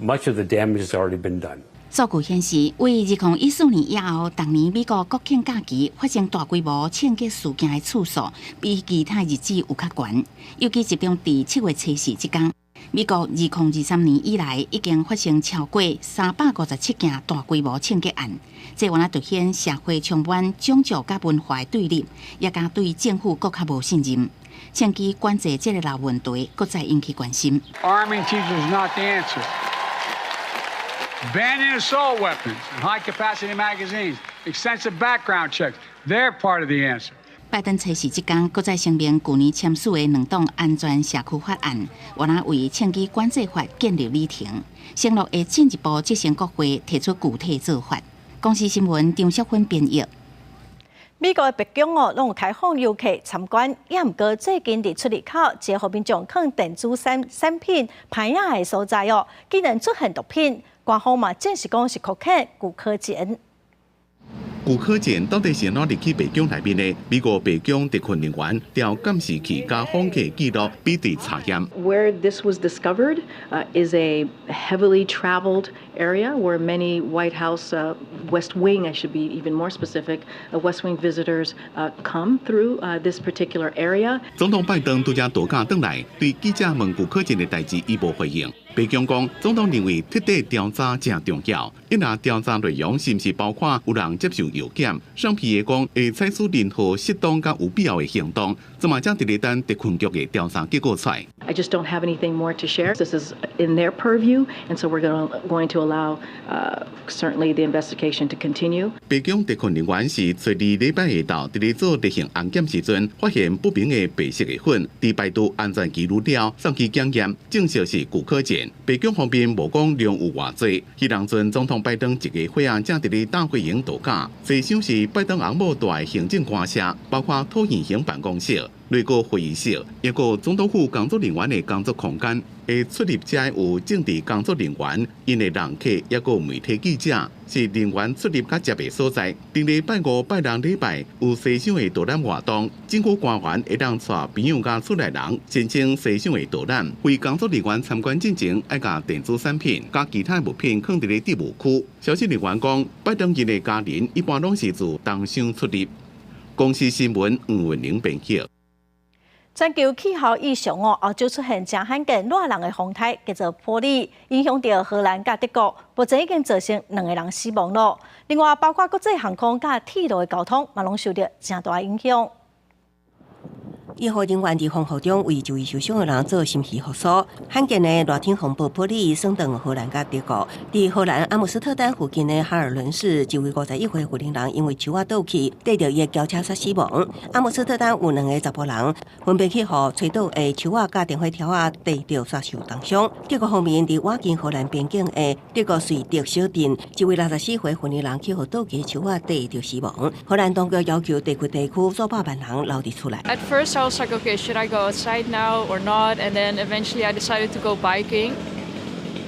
much of the damage has already been done. 數據顯示，為2014年以後，逐年美國國慶假期發生大規模槍擊事件的次數，比其他日子有較懸，尤其集中佇7月初四這天。美國2023年以來，已經發生超過357件大規模槍擊案，這原來凸顯社會充滿種族佮文化的對立，也加對政府閣較無信任。槍支管制這个老問題，閣再引起關心。 Arming teachers is not the answer. Banning assault weapons and high-capacity magazines, extensive background checks, they're part of the answer. 拜登初四這工，閣再聲明舊年簽署的兩黨安全社區法案，原來為槍支管制法建立里程，承諾會進一步質詢國會提出具體做法。公視新聞張淑芬編譯。美國的白宮哦，攏有開放遊客參觀，也毋過最近佇出入口，一个予民眾囥電子產品歹仔的所在哦，竟然出現毒品，官方嘛證實講是可可古柯鹼。古柯鹼到底是按怎入去白宮內面的？美國白宮特勤人員調監視器佮訪客記錄比對查驗。 Where this was discovered is a heavily traveled area where many White House, West Wing, I should be even more specific, West Wing visitors come through this particular area. 總統拜登拄才度假轉來，對記者問古柯鹼的代誌，伊無回應。白宮講，總統認為徹底調查誠重要，伊若調查內容是毋是包括有人接受藥檢？雙皮的講會採取任何適當佮有必要的行動，這嘛正佇咧等特勤局的調查結果出來。 I just don't have anything more to share. This is in their purview, and so we're going to allow certainly the investigation to continue. 白宮特勤人員是初二禮拜下晝佇咧做例行安檢時陣，發現不明的白色的粉，佇排除安全疑慮了，送去檢驗，證實是古柯鹼。白宮方面無講量有偌濟。彼當陣總統拜登一家伙仔正佇咧大會營度假，這廂是拜登翁某蹛的行政官舍，包括橢圓形辦公室、內閣會議室，抑閣總統府工作人員的工作空間。會出入遮有政治工作人員、𪜶的人客，抑閣媒體記者，是人員出入較捷的所在。頂禮拜五、拜六禮拜有西廂的導覽活動，政府官員會當帶朋友佮厝內人申請西廂的導覽。為工作人員參觀進前，愛共電子產品佮其他物品囥佇咧置物區。消息人員講，拜登𪜶的家人一般攏是自東廂出入。公視新聞黃文玲編輯。全球氣候異常哦，歐洲出現誠罕見熱人的風颱，叫做波利，影響著荷蘭佮德國，目前已經造成兩个人死亡囉。另外，包括國際航空佮鐵路的交通，嘛攏受著誠大影響。醫護人員佇風雨中為就醫受傷的人做心肺復甦。罕見的熱天風暴波利掃斷荷蘭佮德國。佇荷蘭阿姆斯特丹附近的哈爾倫市，一位51歲婦人因為樹仔倒去，綴著伊的轎車煞死亡。阿姆斯特丹有兩个查埔人分別去予吹倒的樹仔佮電火柱仔綴著煞受重傷。德國方面，佇倚近荷蘭邊境的德國瑞德小鎮，一位64歲婦人去予倒去樹仔綴著死亡。荷蘭當局要求地區地區數百萬人留佇厝內。 At first, I was like, okay, should I go outside now or not? And then eventually I decided to go biking.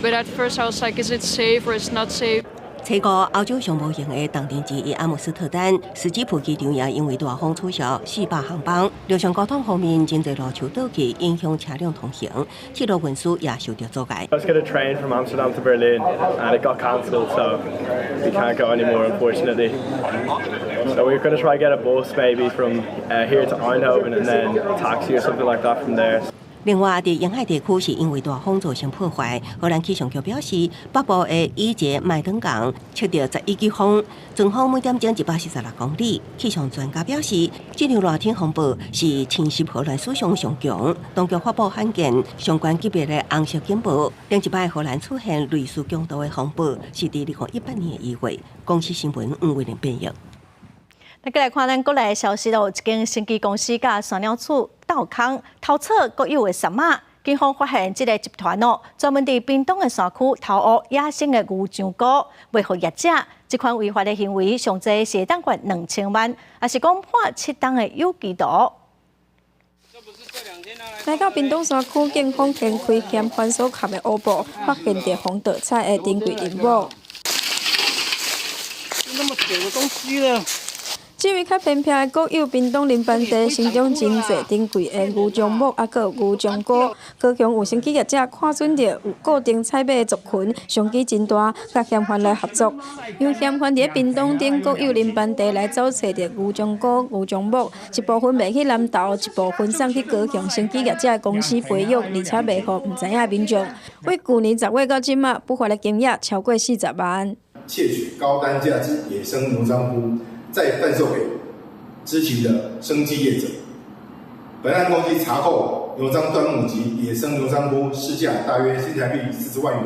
But at first I was like, is it safe or is not safe? 初五，歐洲上無閒的重鎮之一阿姆斯特丹，斯基普機場也因為大風取消400航班。陸上交通方面，真濟路樹倒去，影響車輛通行，鐵路運輸也受到阻礙。 I was gonna train from Amsterdam to Berlin and it got cancelled, so we can't go anymore, unfortunately. So we're gonna try get a bus maybe from here to Eindhoven and then a taxi or something like that from there. 另外，佇沿海地區是因為大風造成破壞。荷蘭氣象局表示，北部的以捷麥登港測著11級風，陣風每點鐘146公里。氣象專家表示，這場熱天風暴是侵襲荷蘭史上上強，當局發布罕見相關級別的紅色警報。頂一擺荷蘭出現類似強度的風暴，是佇2018年的1月。公視新聞黃慧玲編譯。來過來看咱國內的消息咯，一間生技公司佮山鳥鼠鬥空偷取國有的捎仔，警方發現這个集團哦，專門佇屏東的山區偷挖野生的牛樟菇，賣予業者。這款違法的行為，上濟是會當罰2000萬，抑是講判7冬的有期徒。來到屏東山區，警方掀開嫌犯所蓋的烏布，發現著防盜採的珍貴林木。那麼久的東西了。這位較偏僻的國有屏東林班地，生長真濟珍貴的牛樟木，抑閣有牛樟菇。高雄有生技業者看準著有固定採買的族群，商機真大，佮嫌犯來合作。由嫌犯佇屏東等國有林班地來走揣著牛樟菇、牛樟木，一部分賣去南投，一部分送去高雄生技業者的公司培育，而且賣予毋知影的民眾。對舊年10月到這馬，不法的金額超過40萬。竊取高單價之野生牛樟菇，再販售給知情的生技業者。本案共計查扣牛樟椴木及野生牛樟菇市價大約新台幣40萬元。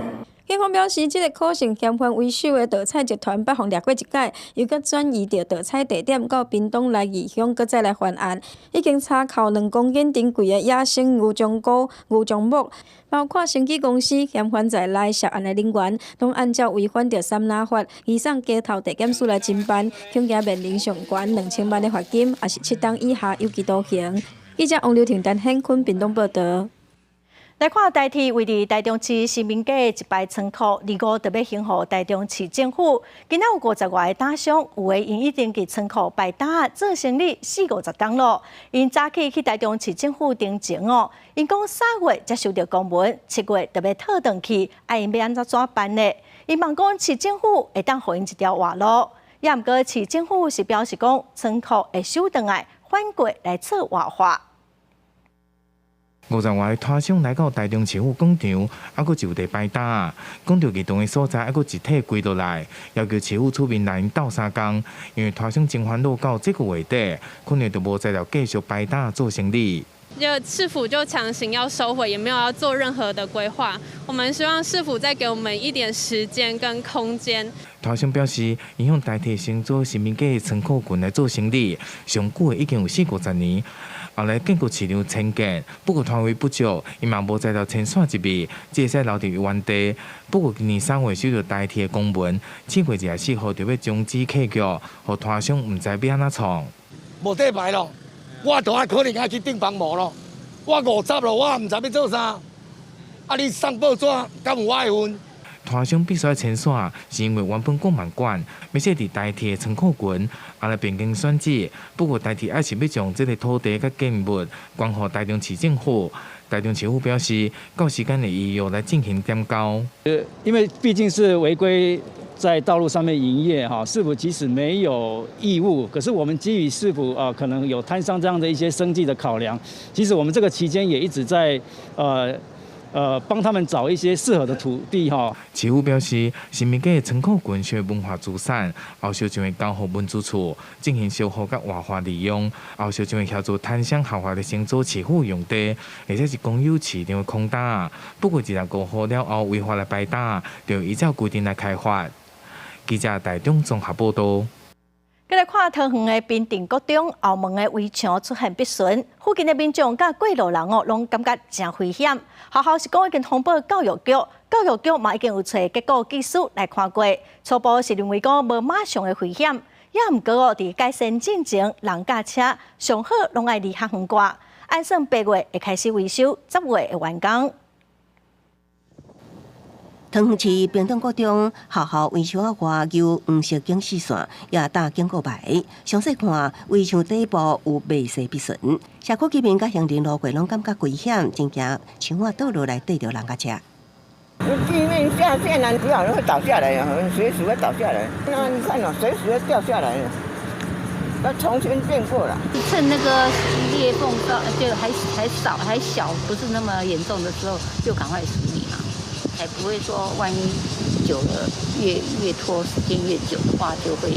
警方表示，這个可信嫌犯為首的盜採集團捌予掠過一擺，又閣轉移著盜採地點到屏東來義鄉，閣再來犯案。已經查扣2公斤珍貴的野生牛樟菇、牛樟木，包括生技公司嫌犯在內涉案的人員，攏按照違反著三拿法，移送街頭地檢署來偵辦，恐驚面臨上懸2000萬的罰金，抑是7冬以下有期徒刑。記者王劉婷、陳顯坤屏東報導。來看台鐵位佇台中市新民街的一排倉庫，25就欲還予台中市政府。今仔有50外个擔商，有的𪜶已經佇倉庫擺擔做生意四五十冬囉。𪜶早起去台中市政府陳情哦，𪜶講3月才收著公文，7月就欲退轉去，啊𪜶欲按怎怎辦呢？𪜶望講市政府會當予𪜶一條活路，也毋過市政府是表示講倉庫會收轉來，反過來做活化。 50外個攤商來到台中市府廣場，猶閣就地擺擔，講著移動的所在，猶閣一體跪落來，要求市府出面來𪜶鬥相共，因為攤商真煩惱到這個月底，可能就無材料繼續擺擔做生意。就市府就強行要收回，也沒有要做任何的規劃。我們希望市府再給我們一點時間跟空間。攤商表示，𪜶向台鐵新祖新民街倉庫群來做生意，上久的已經有四五十年。後來建國市場遷建，不過攤位不足，伊嘛無材料遷徙入去，只會使留佇原地。不過今年3月收著台鐵的公文，7月24號就欲終止契約，予攤商毋知欲按怎創。無地牌咯，我就愛可能愛去釘房無咯。我50咯，我毋知欲做啥。啊，你送報紙，敢有我的份？攤商必須愛遷徙，是因為原本港萬館欲設佇台鐵倉庫群，後來變更選址。不過台鐵還是欲將這个土地佮建物捐予台中市政府。台中市府表示，到時間會依約來進行點交。因為畢竟是違規在道路上面營業，哈，市府即使沒有義務，可是我們基於市府啊，可能有攤商這樣的一些生計的考量，其實我們這個期間也一直在幫他們找一些適合的土地哈。市府表示，新民街的倉庫群屬文化資產，後續將會交予文資處進行修復佮活化利用。後續將會協助攤商合法的承租市府用地，或者是公有市場的空擔。不過，25號了後違法來擺擔，就依照規定來開罰。記者台中綜合報導。閣來看桃園的平鎮國中後門的圍牆出現篦痕，附近的民眾佮過路人哦，攏感覺誠危險。學校是講已經通報教育局，教育局嘛已經有揣結構技師來看過，初步是認為講無馬上的危險。也毋過哦，佇改善進前，人佮車上好攏愛離較遠寡。按算8月會開始維修，10月會完工。桃園市平鎮國中學校圍牆外有黃色警示線，也貼警告牌。詳細看圍牆底部有微細篦痕，社區居民佮行人路過攏感覺危險，真驚牆仔倒落來硩著人佮車。地面下陷啊，不要會倒下來啊，隨時會倒下來。那你看哦，隨時會掉下來。要重新釘過了。趁那個裂縫就還少還小，不是那麼嚴重的時候，就趕快處理嘛，才不會說萬一久了越拖時間越久的話，就會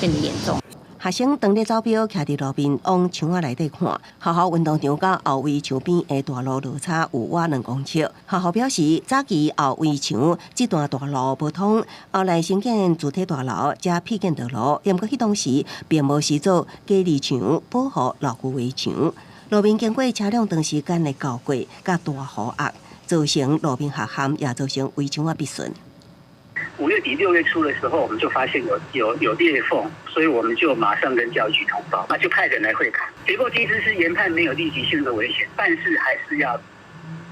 變得嚴重。學生當咧走表，徛佇路邊往牆仔內底看。學校運動場佮後圍牆邊的大路落差有倚2公尺。學校表示，早期後圍牆這段大路無通，後來興建主體大樓才闢建道路。毋過彼當時並無施做隔離牆保護老舊圍牆。路面經過車輛長時間的攪過，佮大雨壓，造成路面下陷，也造成圍牆仔篦損。 5月底6月初的時候，我們就發現有裂縫，所以我們就馬上跟教育局通報，那就派人來會勘。結構機師是研判沒有立即性的危險，但是還是要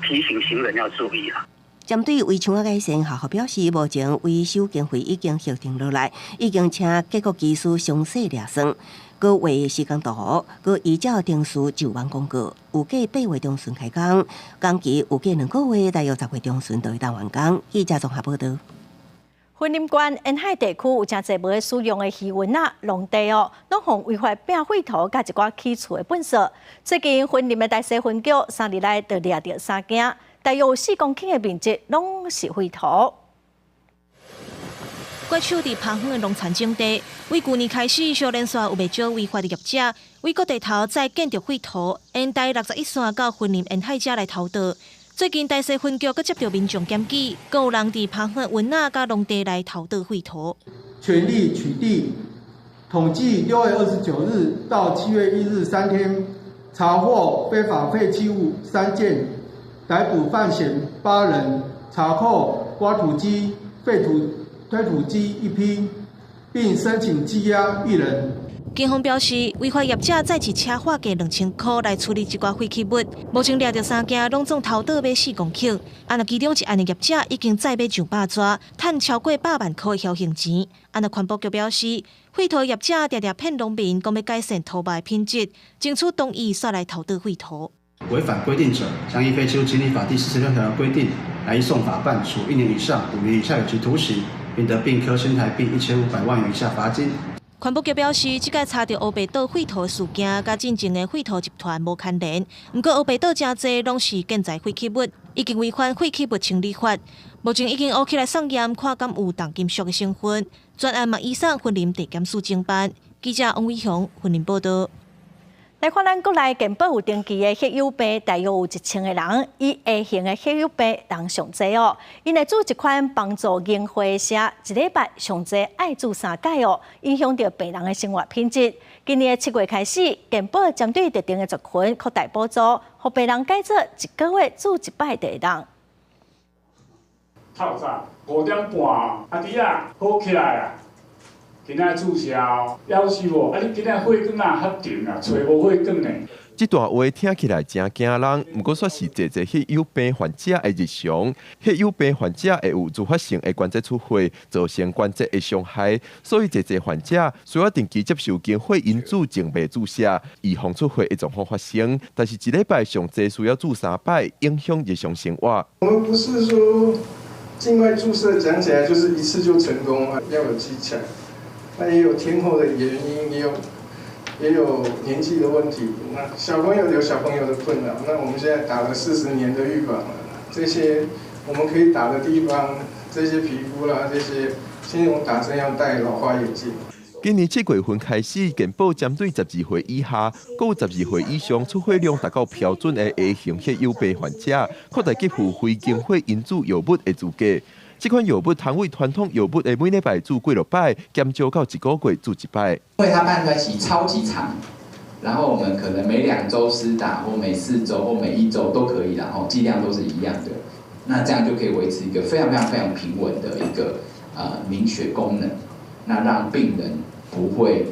提醒行人要注意啦。針對圍牆仔改善，學校表示，目前維修經費已經核定落來，已經請結構技師詳細量算，閣畫施工圖，閣依照程序就網公告，預計8月中旬開工，工期預計2個月，大約10月中旬就會當完工。記者綜合報導。雲林縣沿海地區有誠濟無咧使用的漁塭仔、農地哦，攏予違法拚廢塗佮一寡起厝的糞埽。最近雲林的大溪分局3日內就掠著三件，大約有4公頃的面積攏是廢塗。怪手佇拍遠的農田種地，為舊年開始，小連續有袂少違法的業者，為各地頭載建築廢塗，沿台61線到雲林沿海遮來偷倒。最近大溪分局閣接到民眾檢舉，閣有人佇拍遠塭仔佮農地來偷倒廢塗。全力取締，統計6月29日到7月1日3天，查獲非法廢棄物3件，逮捕犯嫌8人，查扣挖土機、廢土推土機1批，並申請羈押1人。警方表示，違法業者載一車貨價2000箍來處理這寡廢棄物，目前掠著三件，攏總偷倒欲4公頃。啊，若其中一案的業者已經載欲上百逝，趁超過100萬箍的僥倖錢。啊，若環保局表示，廢塗業者定定騙農民，講欲改善土肉的品質，爭取同意煞來偷倒廢塗。違反規定者，將依廢棄物清理法第46條的規定，來移送法辦，處1年以上5年以下有期徒刑，並得併科新台幣1500萬元以下罰金。環保局表示，這擺查著烏白倒廢塗事件，佮進前的廢塗集團無牽連。毋過烏白倒誠濟攏是建材廢棄物，已經違反廢棄物清理法。目前已經烏起來送驗，看敢有重金屬的成分。專案嘛移送雲林地檢署偵辦。記者王偉雄雲林報導。來看咱國內健保有登記的血友病，大約有1000個人，以 A 型的血友病人上濟哦。𪜶會注一款幫助凝血的射，一禮拜上濟愛注三擺哦，影響著病人的生活品質。今年的7月開始，健保針對特定的族群擴大補助，予病人改做一個月注一擺就會當。透早5點半，阿弟仔好起來啊！今仔注射哦，夭壽無？啊，你今仔血管若較長啊，揣無血管呢？這段話聽起來誠驚人，毋過卻是濟濟血友病患者的日常。血友病患者會有自發性的關節出血，造成關節的傷害，所以濟濟患者需要定期接受凝血因子靜脈注射，預防出血的狀況發生。但是，一禮拜上濟需要注三擺，影響日常生活。我們不是說靜脈注射講起來就是一次就成功啊，要有技巧。那也有天候的原因，也有年紀的問題。那小朋友有小朋友的困擾。那我們現在打了40年的預防了，這些我們可以打的地方，這些皮膚啦，這些，現在我們打針要戴老花眼鏡。今年7月份開始，健保針對12歲以下、閣12歲以上出血量達到標準的 A 型血友病患者，擴大給付非凝血因子藥物的資格。這款藥物通為傳統藥物的每禮拜注幾落擺，減少到一個月注一擺。因為它半衰期超級長，然後我們可能每2週施打，或每4週或每一週都可以，然後劑量都是一樣的。那這樣就可以維持一個非常非常非常平穩的一個凝血功能，那讓病人不會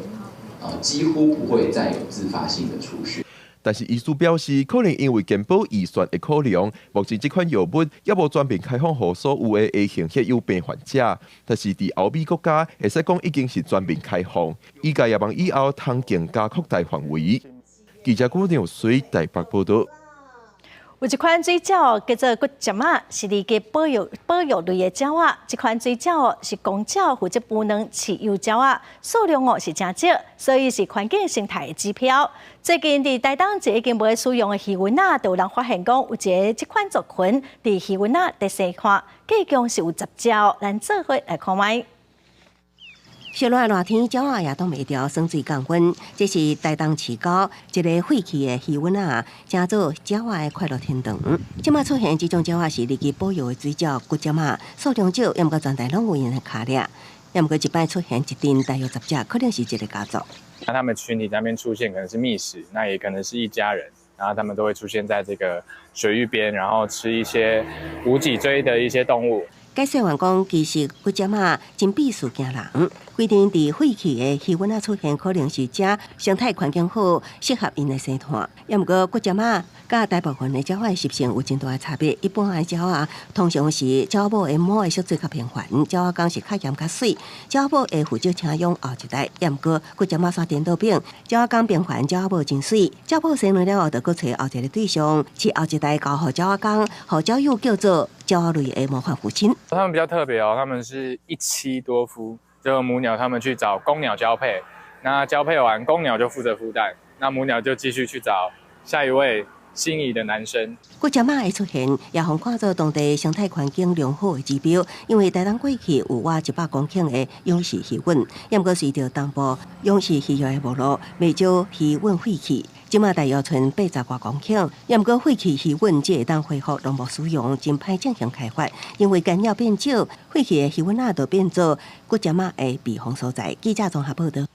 幾乎不會再有自發性的出血。但是醫師表示，可能因為健保預算的考量，目前這款藥物猶無全面開放予所有的 A 型血友病患者。但是佇歐美國家，會使講已經是全面開放，醫界也望以後通更加擴大範圍。記者郭耀水台北報導。有一款水鳥叫做骨針仔，是二級保育保育類的鳥仔。這款水鳥是公鳥負責孵卵飼幼鳥仔，數量哦是誠少，所以是環境生態的指標。最近佇台東一個已經無使用的魚塭仔，就有人發現講有一個這款族群佇魚塭仔佇生看，計共是有10隻。咱做伙來看覓。小熱熱天，鳥仔也擋袂牢，耍水降溫。這是台東市郊一个廢棄的魚塭仔，成做鳥仔的快樂天堂。這馬出現這種鳥仔是二級保育的水鳥骨針仔，數量少，猶毋過全台攏有𪜶的跤跡。猶毋過這擺出現一陣大約10隻，可能是一个家族。那他們群體那邊出現，可能是覓食，那也可能是一家人，然後他們都會出現在這個水域邊，然後吃一些無脊椎的一些動物。解說員講，其實骨針仔真鄙視驚人，規定佇廢棄的魚塭仔出現，可能是遮生態環境好，適合𪜶的生態。猶毋過骨針仔佮大部分的鳥仔習性有真大的差別。一般的鳥仔通常是鳥母的毛會縮水較頻繁，鳥仔公是較鹽較媠，鳥母會負責請養後一代。猶毋過骨針仔煞顛倒反，鳥仔公頻繁，鳥仔母真媠。鳥母生卵了後，就閣揣後一个對象，飼後一代交予鳥仔公，予鳥友叫做鳥仔類的模範父親。他們比較特別哦，他們是一妻多夫，就母鳥他們去找公鳥交配，那交配完公鳥就負責孵蛋，那母鳥就繼續去找下一位心儀的男生。骨針仔的出現，也予看做當地生態環境良好的指標，因為台東過去有倚100公頃的養殖魚塭，猶毋過隨著東部養殖漁業的沒落，袂少魚塭廢棄。這馬大約賰80外公頃，猶毋過廢棄魚塭只會當恢復農牧使用，真歹進行開發，因為干擾變少，廢棄的魚塭仔就變做骨針仔的避風所在。記者綜合報道。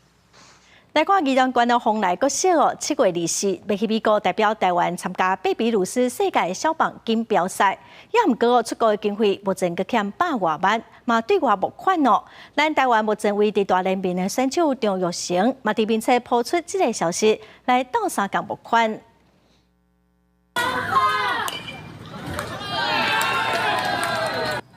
來看宜蘭縣的豐來國小哦，7月24欲去美國代表台灣參加貝比魯斯世界小棒錦標賽，猶毋過出國的經費目前閣欠100外萬，嘛對外募款哦。咱台灣目前唯一大聯盟的選手張育成，嘛佇面冊拋出這个消息來鬥相共募款。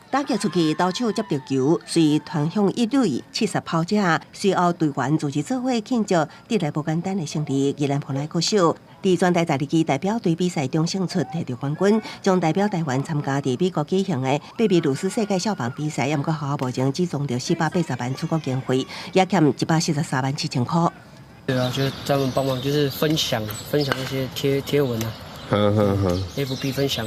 打擊出去，投手接著球，隨傳向一壘，70跑者，隨後隊員組織做伙慶祝得來無簡單的勝利。宜蘭蓬萊國小佇全台12支代表隊比賽中勝出，摕著冠軍，將代表台灣參加佇美國舉行的貝比魯斯世界小棒比賽。猶毋過學校目前只籌著480萬出國經費，也欠143.7萬塊。對啊，就是專門幫忙，就是分享分享一些貼貼文啊，呵呵呵，FB 分享。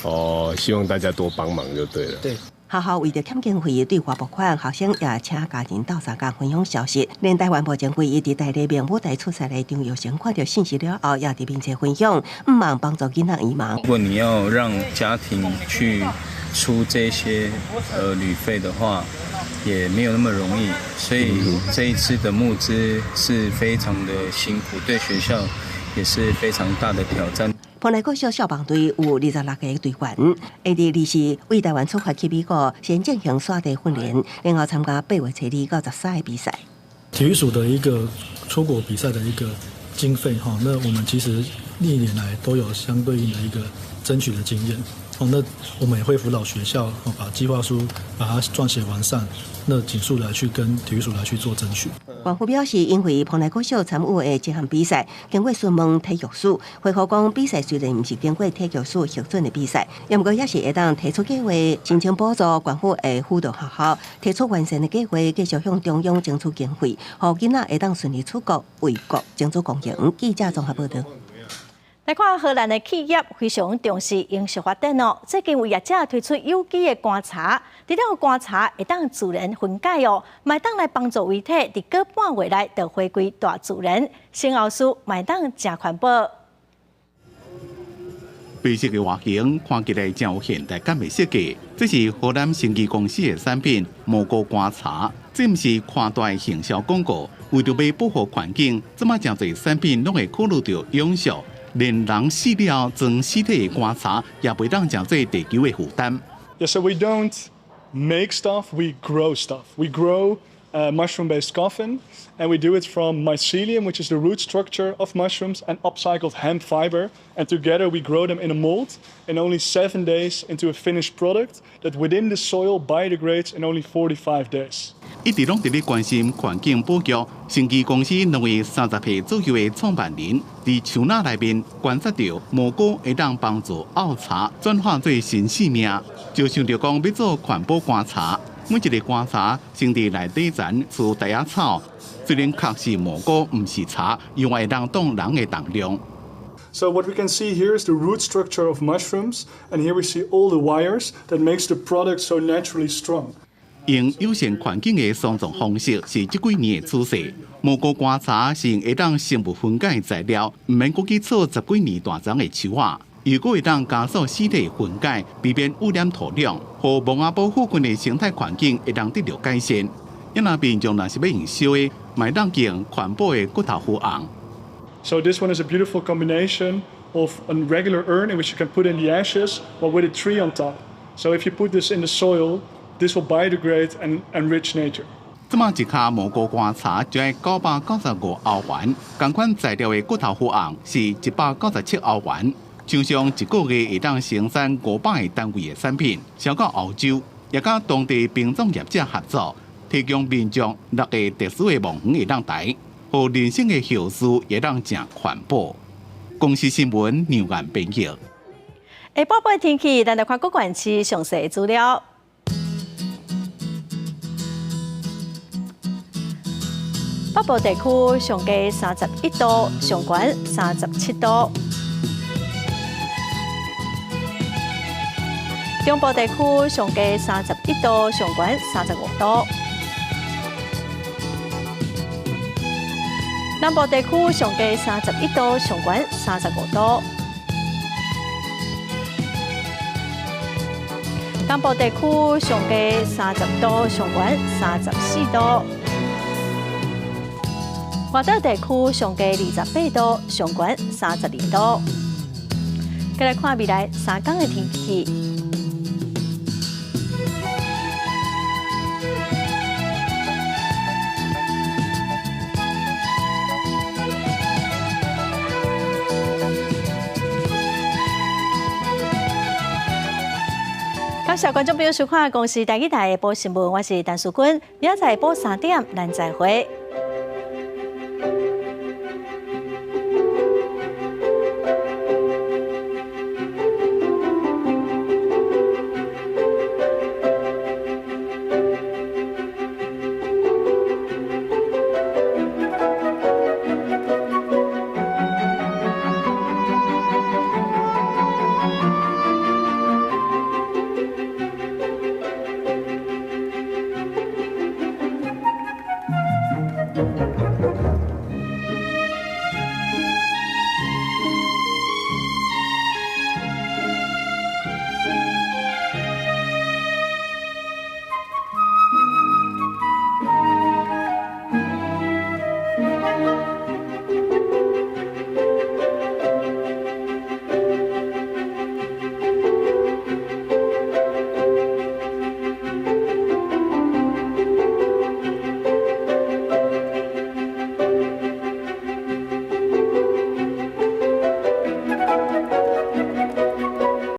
哦，希望大家多幫忙就對了。對，學校為著欠經費對外募款，學生也請家人鬥相共分享消息。連台灣目前唯一佇大聯盟舞台出賽的張育成看著信息了後，也佇面冊分享，毋望幫助囡仔圓夢。如果你要讓家庭去出這些旅費的話，也沒有那麼容易，所以這一次的募資是非常的辛苦，對學校也是非常大的挑戰。蓬萊國小少棒隊有26個隊員，會佇24為台灣出發去美國，先進行沙地訓練，然後參加8月初2到13的比賽。體育署的一個出國比賽的一個經費，哈，那我們其實歷年來都有相對應的一個爭取的經驗。哦，那我們也會輔導學校，把計劃書把它撰寫完善，那盡速來去跟體育署來去做爭取。縣府表示，因為蓬萊國小參與的這項比賽，經過詢問體育署，回覆講比賽雖然毋是經過體育署核准的比賽，毋過也是會當提出計劃申請補助，縣府會輔導學校提出完善的計劃，繼續向中央爭取經費，予囡仔會當順利出國為國爭取光榮。記者綜合報道。來看荷蘭的企業非常重視永續發展哦。最近有業者推出有機的乾茶，除了乾茶會當自然分解哦，嘛會當來幫助遺體佇個半月內就回歸大自然。身後事嘛會當誠環保。白色的外形看起來真有現代感的設計，這是荷蘭生技公司的產品蘑菇乾茶。這毋是誇大的行銷廣告，為著欲保護環境，這馬誠濟產品攏會考慮著永續。連人死了裝屍體的棺材，也袂當成做地球的負擔。 Yeah, so we don't make stuff, we grow stuff. We grow a mushroom-based coffin, and we do it from mycelium, which is the root structure of mushrooms, and upcycled hemp fiber. And together we grow them in a mold in only 7 days into a finished product that within the soil biodegrades in only 45 days. 一直攏佇咧關心環境保育。生技公司兩位30歲左右的創辦人，佇樹林內面觀察著蘑菇會當幫助漚柴轉化做新生命，就想著講欲做環保棺柴。每一个棺柴先佇內底層除袋仔草，雖然確是蘑菇，毋是柴，猶會當擋人的重量。 So what we can see here is the root structure of mushrooms, and here we see all the wires that makes the product so naturally strong. 用友善環境的喪葬方式是這幾年的趨勢。蘑菇棺柴是用會當生物分解的材料，毋免閣去做十幾年大欉的樹仔，又閣會當加速屍體分解，避免污染土壤，予墓仔埔附近的生態環境會當得著改善。啊若民眾若是欲用燒的，嘛會當用環保的骨頭灰甕。 So this one is a beautiful combination of a regular urn in which you can put in the ashes, but with a tree on top. So if you put this in the soil, this will biodegrade and enrich nature. 這馬一跤蘑菇棺柴就愛995歐元，仝款材料的骨頭灰甕是197歐元。廠商一個月會當生產500個單位的產品，銷到歐洲，也佮當地殯葬業者合作，提供民眾六個特殊的墓園會當抬，予人生的後事會當誠環保。公視新聞梁彦編譯。下晡晡天氣，咱來看各縣市詳細資料。北部地區上低31度，上懸37度。中部地區上低31度，上懸35度。南部地區上低31度，上懸35度。東部地區上低30度，上懸34度。外島地區上低28度，上懸32度。再來看未來3天的天氣。感謝觀眾朋友收看《公視台語台》下晡新聞，我是陳淑君，明仔載下晡3點，咱再會。